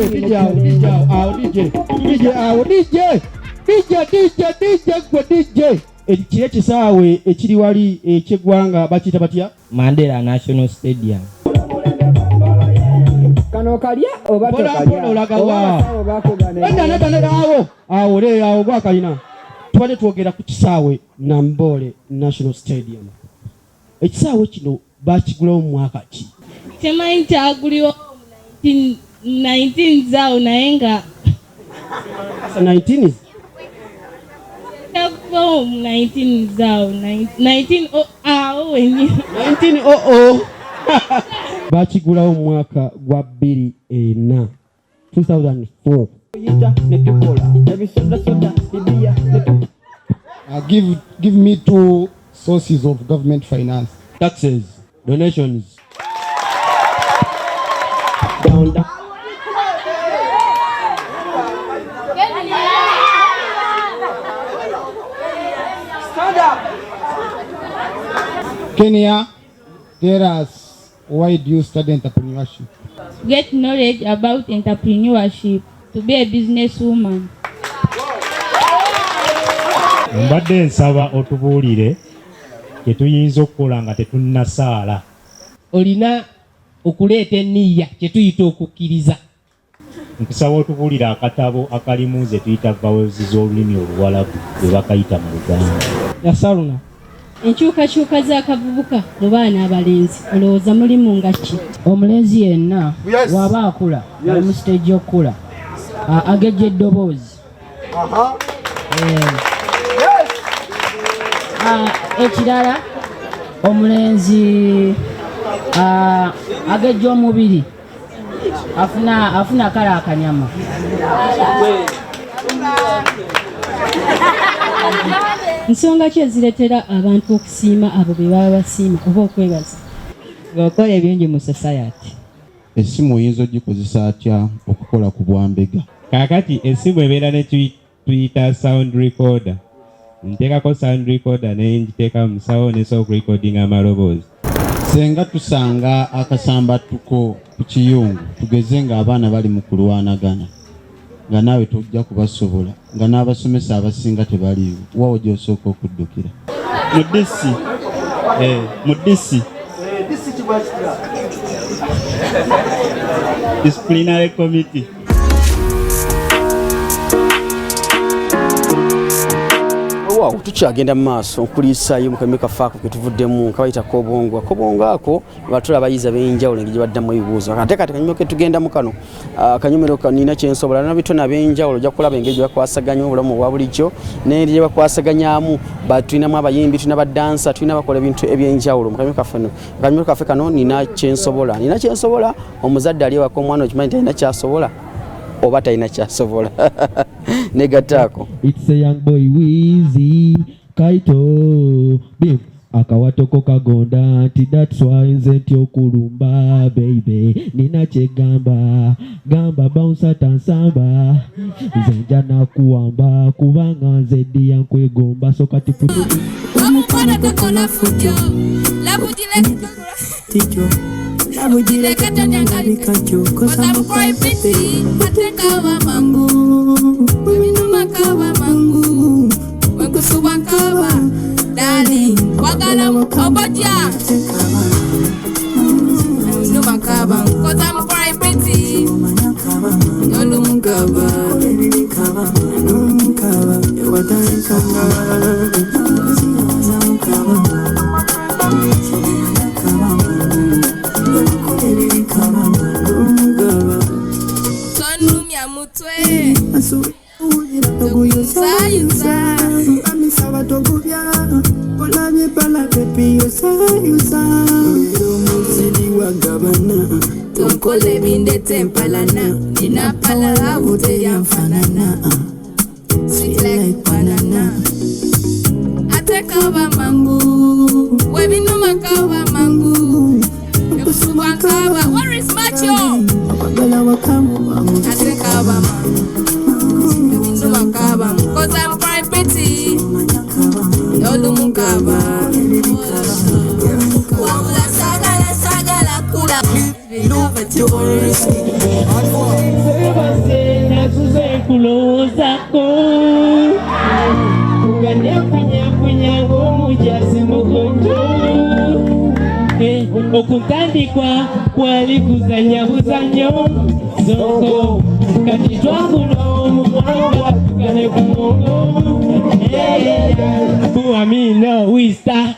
DJ awo, DJ awo, DJ, DJ awo, DJ, DJ, DJ, DJ, gwe DJ. Kiri ekisaawe ekiri wali eky'eggwanga bakiyita batya? Mandela National Stadium. Kano kalya oba Mpola tokalya? mpola olaga Oba wa? abasawo bakugaana Nedda, nedda, nedda, awo awo le awo gwakalina. Tubadde twogera ku kisaawe Namboole National Stadium. Ekisaawe kino bakigulawo mu mwaka ki? Temanyi kyaguliwo mu 19 zaawo naye nga 19 kyaguliwo mu 19 zaawo 19 awo wennyini. 1900. Bakigulawo mu mwaka gwa 2004, 2004. Tuyita ne tukola ebisodasoda bibiya ne tu Give me two sources of government finance. Taxes, donations. Down, down. Stand up. Kenya, tell us, why do you study entrepreneurship? Get knowledge about entrepreneurship, to be a businesswoman. Mbadde nsaba otubuulire kye tuyinza okukola nga tetunnasaala. Olina okuleeta enniya kye tuyita okukkiriza. Nkusaba otubuulire akatabo akalimu ze tuyita vowels z'olulimi Oluwalabu bwe bakayita mu Luganda. Yasaluna. Enkyukakyuka z'akavubuka mu baana abalenzi olowooza mulimu nga ki? Omulenzi yenna waba akula ali mu siteegi y'okukula agejja eddoboozi. Ekirala omulenzi agejja omubiri afuna kale akanyama. Nsonga ki ezireetera abantu okusiima abo be baba basiima oba okwebaza? Ng'okola ebingi mu society. Essimu oyinza ogikozesa atya okukola ku bwambega? Kaakati essimu ebeera ne tuyita sound recorder. Nteekako sound recorder ne ngiteeka mu musawo ne nsobola okurecordinga amaloboozi. Senga tusanga akasambattuko ku kiyungu, tugeze ng'abaana bali mu kulwanagana, nga naawe tojja kubasobola, nga n'abasomesa abasinga tebaliiwo, wawo gy'osooka okuddukira? Mu DC. Mu DC. DC kibwa kitya? Disciplinary committee. Waawo, tukyagenda mu maaso nkuliisaayo mu kanyumiro kaffe ako ke tuvuddemu kabayita Kobongo. Akobongo ako batula abayizi ab'enjawulo engeri gye baddamu ebibuuzo. Ate kati kanyumiro ke tugendamu kano, akanyumiro nina kyensobola n'abitone ab'enjawulo, ojja kulaba engeri gye bakwasaganya obulamu obwa bulijjo n'engeri gye bakwasaganyamu. Tulinamu abayimbi, tulina badansa, tulina bakola ebintu ebyenjawulo mu kanyumiro kaffe no. Akanyumiro kaffe kano nina kyensobola, nina kyensobola. Omuzadde ali ewaka omwana okimanyi talina kyasobola oba talina kyasobola negattaako. It's a young boy Wheezy Kaito Bim akawatoko kagonda nti that's why nze nti okulumba baby nina kyegamba gamba bouncer tansamba nze nja nakuwamba kubanga nze ddiya nkwegomba so kati Omukwano tokola futyo labugireka labugireka tonyangabikakyo kosa mukwai piti ate kaba mangu webinuma kaba mangu wenkusuba nkaba dali wagala obotya numa kaba kosa mukwai piti yolumukaba Tonumya mutwe Toguyusayusa Tonkole bindete empalana Nina palala buteryanfanana Sweet like banana Ate kaba mangu Webinuma kaba mangu Ekusubwa nkaba Where is Macho? Ate kaba mangu Ebinuma kaba Cause I'm quite pretty Yolumukaba Wabula sagala sagala kula. Kulowoozako nga nefunyafunya ng'omujazi mugonjo. Eh, okutandikwa kwali kuzanya buzanyo zonko kati twagula omukwano gwatugane ku mwongo. Amina wista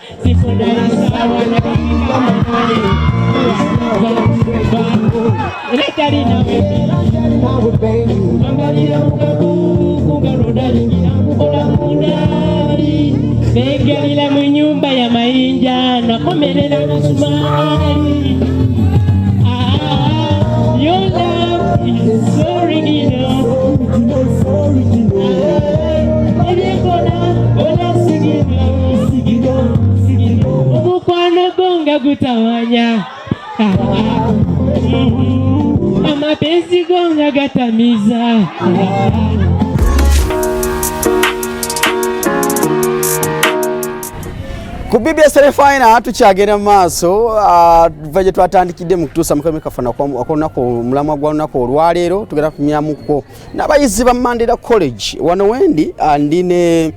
Begalira mu nyumba ya mayinja nakomerera musumali. Ah, your love is so original. Ah, ebyekona ona sigino omukwano gwo nga gutawanya. Ah, ah, amapenzi go nga gatamiza. Ah. Ku BBS Terefayina tukyagenda mu maaso, tuva gye twatandikidde mu kutuusa mu kafana ak'olunaku omulamwa gwa lunaku olwaleero. Tugenda kumyamuko n'abayizi ba Mandela College. Wano wendi ndi ne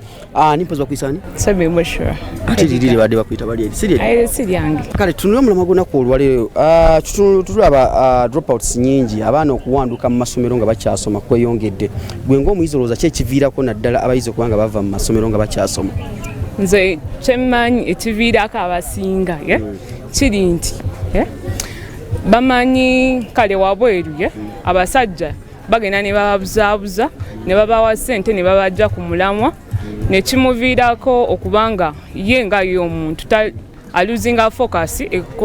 nimpozi bakuyisa ani? Sabi Bushra. Ate liri badde bakuyita bali eri si lyeri? Si lyange. Kale tunule omulamwa gw'olunaku olwaleero. Tulaba dropouts nyingi, abaana okuwanduka mu masomero nga bakyasoma kweyongedde. Gwe ng'omuyizi olowooza ki ekiviirako naddala abayizi okuba nga bava mu masomero nga bakyasoma? Nze kyemmanyi ekiviirako abasinga kiri nti bamanyi kale wabweru abasajja bagenda ne bababuzaabuza ne babawa ssente ne babajja ku mulamwa ne kimuviirako okubanga ye nga ye omuntu aluzinga focus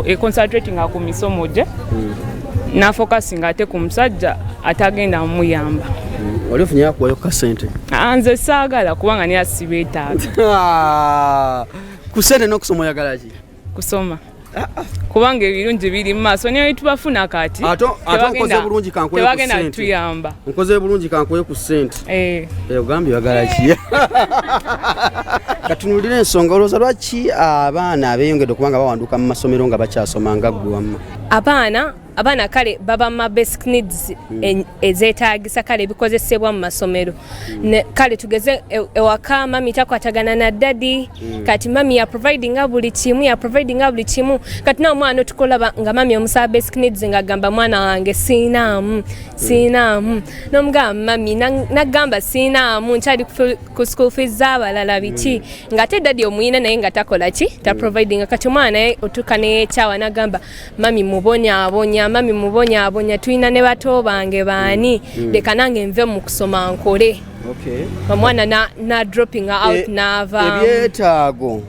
econcentratinga ku misomo gye n'afocusinga ate ku musajja atagenda muyamba. Oli ofunye akuwayo ka ssente? Nze saagala kubanga naye sibeetaaga. Ku ssente n'okusoma oyagala ki? Kusoma. Kubanga ebirungi biri mu maaso naye tubafuna kati. Ate nkoze bulungi kankuwe ku tebagenda ssente. Tuyamba. Nkoze bulungi kankuwe ku ssente. Ogambye oyagala ki? Katunuulire ensonga, olowooza lwaki abaana abeeyongedde okuba nga bawanduka mu masomero nga bakyasoma nga ggwe wamma? Abaana kale baba ma basic needs ezeetaagisa kale ebikozesebwa mu masomero. Kale tugeze ewaka mami takwatagana na daddy, kati mami ya providinga buli kimu, ya providinga buli kimu. Kati nawe omwana otukolaba nga mami omusaba basic needs ng'agamba mwana wange siinaamu, siinaamu. N'omugamba mami nagamba siinaamu, nkyali ku school fees z'abalala biki. Ng'ate daddy omuyina naye nga takola ki, ta providinga. Kati omwana naye otuuka neyeekyawa n'agamba mami mubonyaabonya, mami mubonyaabonya, tulina ne bato bange baani, leka nange nve mu kusoma nkole. Omwana na dropping out n'ava. Ebyetaago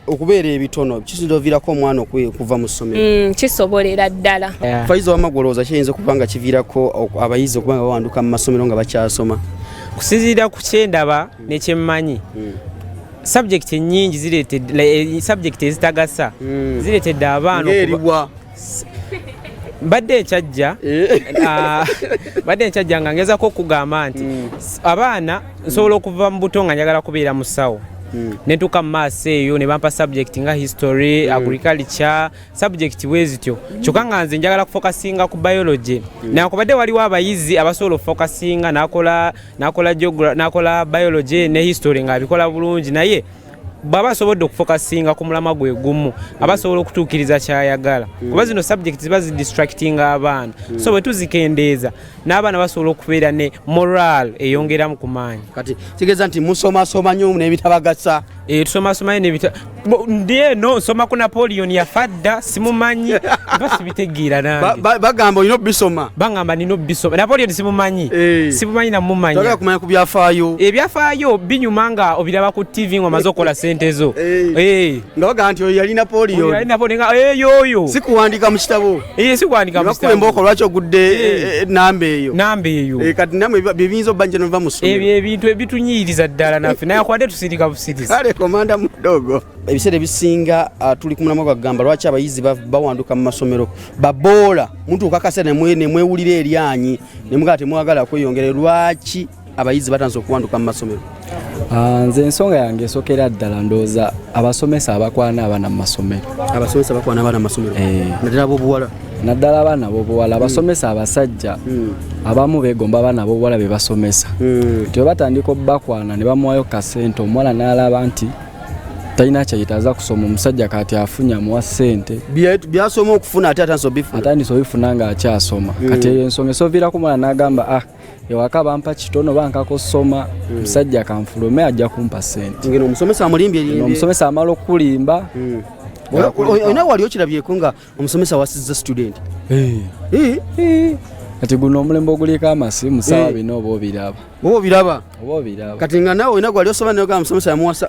okubeera ebitono kisinza oviirako omwana okuva mu ssomero? Kisobolera ddala. Faiza wamma ggwe olowooza kiyinza okuba nga kiviirako abayizi okuba nga bawanduka mu masomero nga bakyasoma? Kusinziira ku kyendaba ne kyemmanyi, subject nnyingi zireetedde, subject ezitagasa zireetedde abaana Ng'eriwa? Mbadde nkyajja, mbadde nkyajja nga ngezaako okugamba nti abaana nsobola okuva mu buto nga njagala kubeera musawo, ne ntuuka mu maaso eyo ne bampa subject nga history, agriculture, subject bwe zityo, kyokka nga nze njagala kufokasinga ku biology. Nankubadde waliwo abayizi abasobola okufokasinga n'akola geogra-, n'akola biology ne history ng'abikola bulungi, naye bw'aba asobodde okufokasinga ku mulamwa gwe gumu aba asobola okutuukiriza ky'ayagala, kuba zino subject ziba zidistractinga abaana. So bwe tuzikendeeza n'abaana basobola okubeera ne moral eyongeramu ku maanyi. Kati kitegeeza nti musomasoma nnyo n'ebitabagasa? Tusomasomayo n'ebita-, ndi eno nsoma ku Napoleon, yafa dda, simumanyi, mba sibitegeera nange. Bagamba olina obisoma. Bagamba nina obisoma. Napoleon simumanyi, simumanyi namumanya. Toyagala kumanya ku byafaayo? Ebyafaayo binyuma nga obiraba ku TV ng'omaze okukola sente zo. Nga bagamba nti oyo yali Napoleon. Oyo yali Napoleon, nga oyo. Si kuwandiika mu kitabo. Si kuwandiika mu Ne bakuwa kitabo. embooko lwaki ogudde namba eyo. Namba eyo. Kati nammwe bye biyinza obba nje nova mu ssomero. Ebyo ebintu ebitunyiyiriza ddala naffe, naye akwadde tusirika busirizi. Kale komanda mudogo. Ebiseera ebisinga tuli ku mulamwa gwagamba lwaki abayizi bawanduka mu masomero, baboola mutuuka akaseera ne mwewulira eryanyi ne mugamba temwagala kweyongera. Lwaki abayizi batandise okuwanduka mu masomero? Ah, nze ensonga yange esokera ddala ndowooza abasomesa abakwana abaana mu masomero. Abasomesa abakwana abaana mu masomero, naddala ab'obuwala. Naddala abaana ab'obuwala. Abasomesa abasajja abamu beegomba abaana ab'obuwala be basomesa, nti bwe batandika obbakwana ne bamuwayo kasente, omuwala n'alaba nti talina kyeyetaaza kusoma, omusajja kati afunye amuwa ssente. Byasoma okufuna ate atandise obifuna. Atandise obifuna ng'akyasoma. Kati eyo ensonga esoviirako omwana n'agamba, ah, ewaka bampa kitono, bankako soma, musajja kanfulume ajja kumpa ssente. Ngeno omusomesa amulimbye limbye. Omusomesa amala okukulimba. Olina wali okirabyeko nga omusomesa wasizza student? Kati guno omulembe oguliko amasimu, saawa bino oba obiraba. Oba obiraba. Oba obiraba. Kati nga naawe olina gwali osoma naye ogamba omusomesa yamuwasa.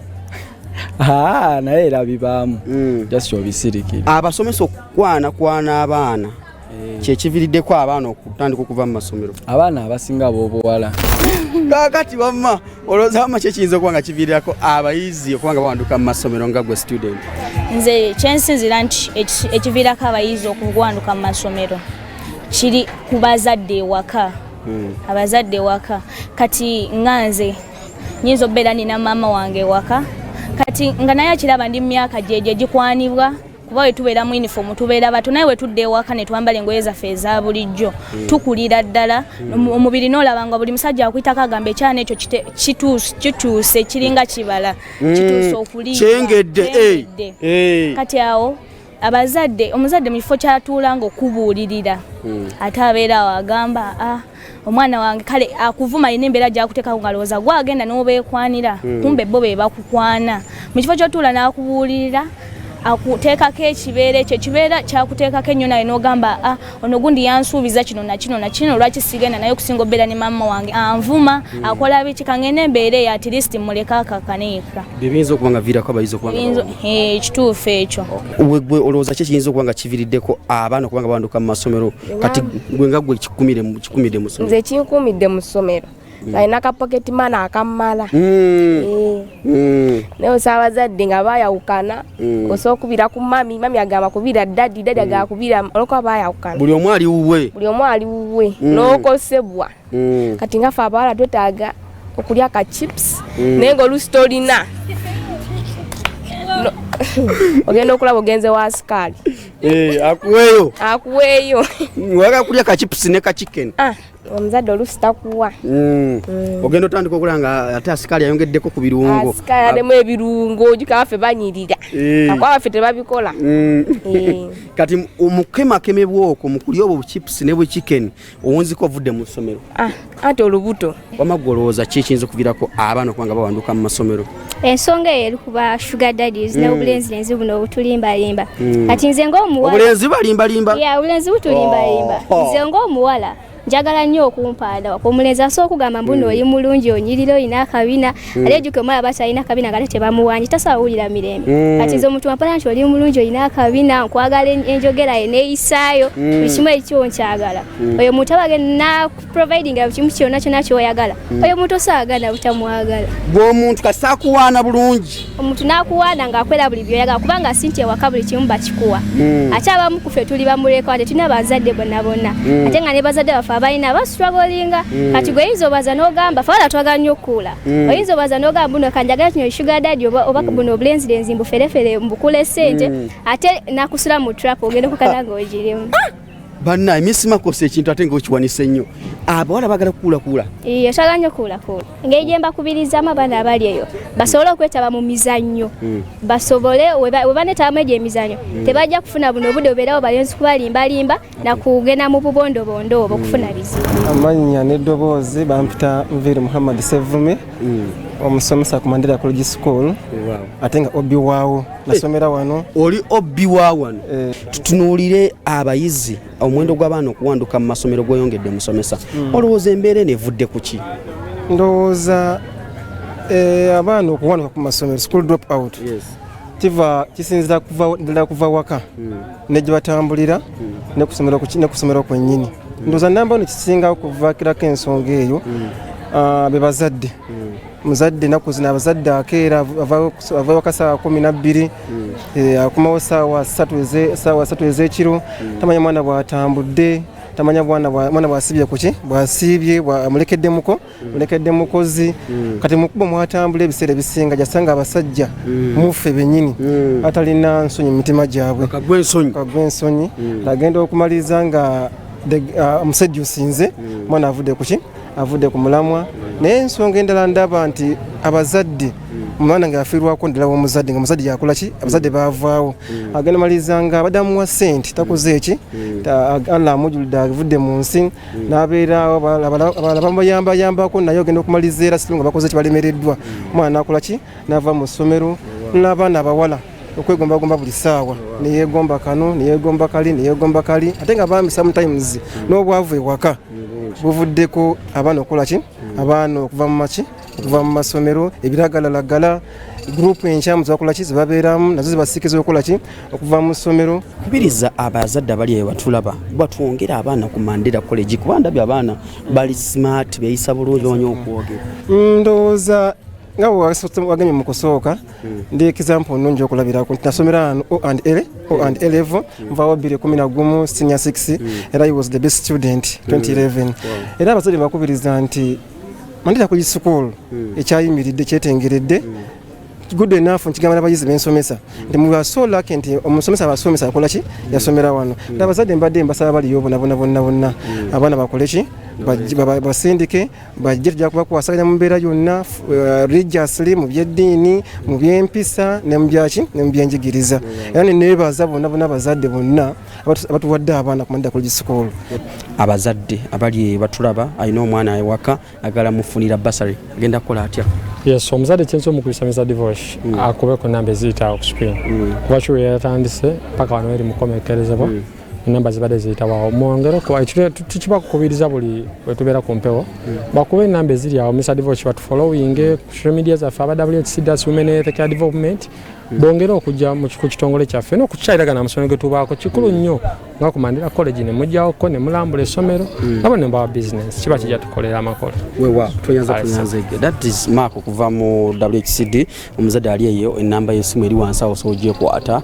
Aa, naye era bibaamu, just obisirikira. Abasomesa okukwanakwana abaana kyekiviriddeko abaana okutandika okuva mu masomero. Abaana abasinga ab'obuwala. Kaakati wamma olowooza wamma kyekiyinza okuba nga kiviirirako abayizi okuba nga bawanduka mu masomero nga gwe student? Nze kyensinzira nti ekiviirako abayizi okuwanduka mu masomero kiri ku bazadde ewaka. Abazadde ewaka, kati nga nze nyinza okubeera nina maama wange ewaka, kati nga naye akiraba ndi mu myaka gyegyo egikwanibwa, kuba we tubeera mu uniform tubeera bato, naye we tudda ewaka ne twambala engoye zaffe eza bulijjo, tukulira ddala. Omubiri n'olaba nga buli musajja akuyitako agamba ekyana ekyo kituuse, kiringa kibala, kituuse okuliibwa. Kyengedde, eh. Kyengedde. Eh. Kati awo abazadde, omuzadde mu kifo kyatuula nga okubuulirira, ate abeera awo agamba, ah, omwana wange, kale akuvuma, alina embeera gyakuteekako nga lowooza gwagenda n'obeekwanira, kumbe bo be bakukwana. Mu kifo ky'otuula n'akubuulirira, akuteekako ekibeera ekyo, ekibeera kyakuteekako ennyo, naye n'ogamba, ah, ono gundi yansuubiza kino na kino na kino, lwaki sigenda naye okusinga obeera ne maama wange anvuma, akola biki, kangende embeera eyo, at least muleke akakane yekka. Bye biyinza okuba nga viirako abayizi okuba nga Ekituufu ekyo. We gwe olowooza ki ekiyinza okuba nga kiviiriddeko abaana okuba nga bawanduka mu masomero? Kati gwe nga gwe kikumire mu ssomero? Nze kinkuumidde mu ssomero, alina ka pocket money akammala. Naye osaba abazadde nga bayawukana, osobola okubira ku mami, mami agamba kubira daddy, daddy agamba kubira, olwokuba bayawukana. Buli omu ali wuwe. Buli omu ali wuwe, n'okosebwa. Kati nga ffe abawala twetaaga okulya ka chips, naye nga oluusi tolina. Ogenda okulaba ogenze wa sikaali. Eh, akuweeyo. Akuweeyo. Wagala kulya ka chips ne ka chicken. Ah, omuzadde oluusi takuwa. Ogenda otandika okulaba nga ate asikaali ayongeddeko ku birungo. Asikaali addemu ebirungo, ojjuka baffe banyirira. Akuba baffe tebabikola. Kati omukemakemebwa okwo mu kulya obwo buchips ne bu chicken, owunzika ovudde mu ssomero. Ah, ate olubuto. Wamma gwe olowooza ki ekiyinza okuviirako abaana okuba nga bawanduka mu masomero? Ensonga eyo eri kuba sugar daddies n'obulenzilenzi buno obutulimbalimba. Kati nze ng'omuwala, Obulenzi balimbalimba. Yeah, obulenzi butulimbalimba. Oh. Nze ng'omuwala njagala nnyo okumpaada waka omulenzi asobola okugamba mbu oli mulungi, onyirira, olina akabina, ate ejjuka omuwala aba talina kabina nga ate tebamuwanyi, tasobola wulira mirembe. Kati nze omuntu wampala nti oli mulungi, olina akabina, nkwagala, enjogera ye neeyisaayo, buli kimu ekyo nkyagala. Oyo omuntu aba agenda nakuprovidinga buli kimu kyonna kyonna kyoyagala. Oyo omuntu osaagana butamwagala. Gwe omuntu kasita akuwaana bulungi. Omuntu n'akuwaana ng'akwera buli byoyagala, kubanga si nti ewaka buli kimu bakikuwa. Ate abamu ku ffe tuli bamulekwa, tetulina bazadde bonna bonna, ate nga ne bazadde baffe abalina bastrugglinga. Kati gwe oyinza obaza n'ogamba, fe wala twagala nnyo okukuula, oyinza obaza n'ogamba buno kanjagala kino, sugar daddy oba buno obulenzirenzi mbuferefere mbukule ssente, ate nakusula mu trap, ogenda okukana nga ogirimu. Banna emisimakosa ekintu ate ngaokiwanise nnyo, abawala bagala kukuulakuula. Iyo, twagala nnyo okukuulakuula. Engeri gye mbakubirizaamu abaana abali eyo basobole okwetaba mu mizannyo, basobole we baneetabamu egyo emizannyo, tebajja kufuna buno obudde bubeerawo balenzi kubalimbalimba nakugenda mu bubondobondo obwo okufuna bizibu. Amannya n'eddoboozi bampita Nviiri Muhammad Sevume, omusomesa ku Mandela College School, ate nga OB waawo, nasomera wano. Oli OB wa wano. Tutunuulire abayizi, omuwendo gw'abaana okuwanduka mu masomero gweyongedde. Musomesa, olowooza embeera eno evudde ku ki? Ndowooza abaana okuwanduka ku masomero, school drop out, kiva kisinzira kuva ddala kuva waka ne gye batambulira ne ku ssomero ne ku ssomero kwennyini. Ndowooza namba ono kisinga okuvaakirako ensonga eyo, be bazadde. Muzadde ennaku zino abazadde akeera ava waka saawa 12, akomawo saawa 3 ez'ekiro, tamanya mwana bw'atambudde. Tamanya mwana bwasibye kuki, bwasibye amulekedde muko, mulekedde mukozi. Kati mukubo mwatambula ebiseera ebisinga jasanga abasajja mufe bennyini atalina nsonyi mu mitima gyabwe, kagwa ensonyi. Agenda okumaliriza nga omusajja osinze, mwana avudde kuki, avudde ku mulamwa. Naye ensonga endala ndaba nti abazadde, omwana nga yafiirwako ddala w'omuzadde, nga omuzadde yakola ki, abazadde baavaawo, agenda maliriza nga abadde amuwa ssente takoze eki, Allah amujulidde avudde mu nsi, n'abeeraawo abalala bamubayambayambako, naye ogenda okumaliriza era situ nga bakoze ki, balemereddwa, omwana n'akola ki, n'ava mu ssomero. N'abaana abawala okwegombagomba buli ssaawa, neyegomba kano, neyegomba kali, neyegomba kali, ate nga bambi sometimes n'obwavu ewaka buvuddeko abaana okukola ki, abaana okuva mu maki, okuva mu masomero, ebiragalalagala, gurupu enkyamu zebakola ki, zebabeeramu nazo zibasikiza okukola ki, okuva mu ssomero. Kubiriza abazadde abali eyo batulaba batwongere abaana ku Mandela College, kuba ndabye abaana bali smart, beeyisa bulungi, bamanyi okwogera. Ndowooza nga bwe wagemye mu kusooka, ndi example nnungi okulabirako nti nasomera wano O and L, O and A level, nvaawo 2011 senior 6, era I was the best student 2011. Era abazadde bakubiriza nti Mandela College School ekyayimiridde, kyetengeredde, good enough. Nkigamba n'abayizi bensomesa nti we are so lucky nti omusomesa abasomesa akola ki, yasomera wano. Abazadde mbadde mbasaba baliyo bonna bonna bonna bonna, abaana bakole ki, basindike bajje, tujja kubakwasaganya mu mbeera yonna, religiously, mu byeddiini, mu byempisa, ne mu byaki, ne mu byenjigiriza. Era neneebaza bonna bonna abazadde bonna abatuwadde abaana ku Mandela College School. Abazadde abali batulaba, alina omwana ewaka agala mufunira bursary, agenda kukola atya? Yes, omuzadde kyensobola omukubisa Mr Divosh, akube ku namba eziyita awo ku screen, kuba kiwe yatandise paka wano eri mukomekerezebwa, enamba zibadde ziyitawawo. Mwongere tukibakukubiriza buli wetubeera ku mpewo, bakube enamba eziri awo. Mr Divosh, batufollowing ku social media zaffe aba WHC Women Health Care Development, bongere okujja ku kitongole kyaffe n'okukyaliragana amasomero ge tubaako. Kikulu nnyo nga ku Mandela College ne mujjawoko ne mulambula essomero, nabo ne mbawa business, kiba kijja tukolera amakolo. Wewa tweyanza, tweyanzege. That is Mark okuva mu WHCD. Omuzadde ali eyo, enamba y'essimu eri wansi awo, osobola ogyekwata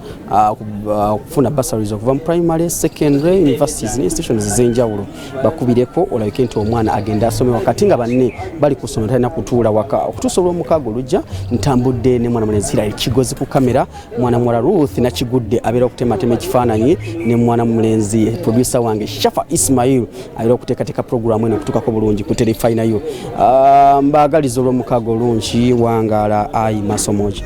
okufuna bursaries okuva mu primary, secondary, universities ne institutions ez'enjawulo. Bakubireko olabike nti omwana agenda asome wakati nga banne bali ku ssomero, talina kutuula waka. Okutuusa olw'omukaaga olujja, ntambudde ne mwana mulenzi Hilary Kigozi ku kamera, mwana muwala Ruth Nakigudde abeera okutematema ekifaananyi, ne mwana mulenzi producer wange Shafa Ismail abeera okuteekateeka puroguramu eno okutuukako bulungi ku terefayinayo. Mbaagaliza olw'omukaaga olungi. Wangaala ayi masomoki.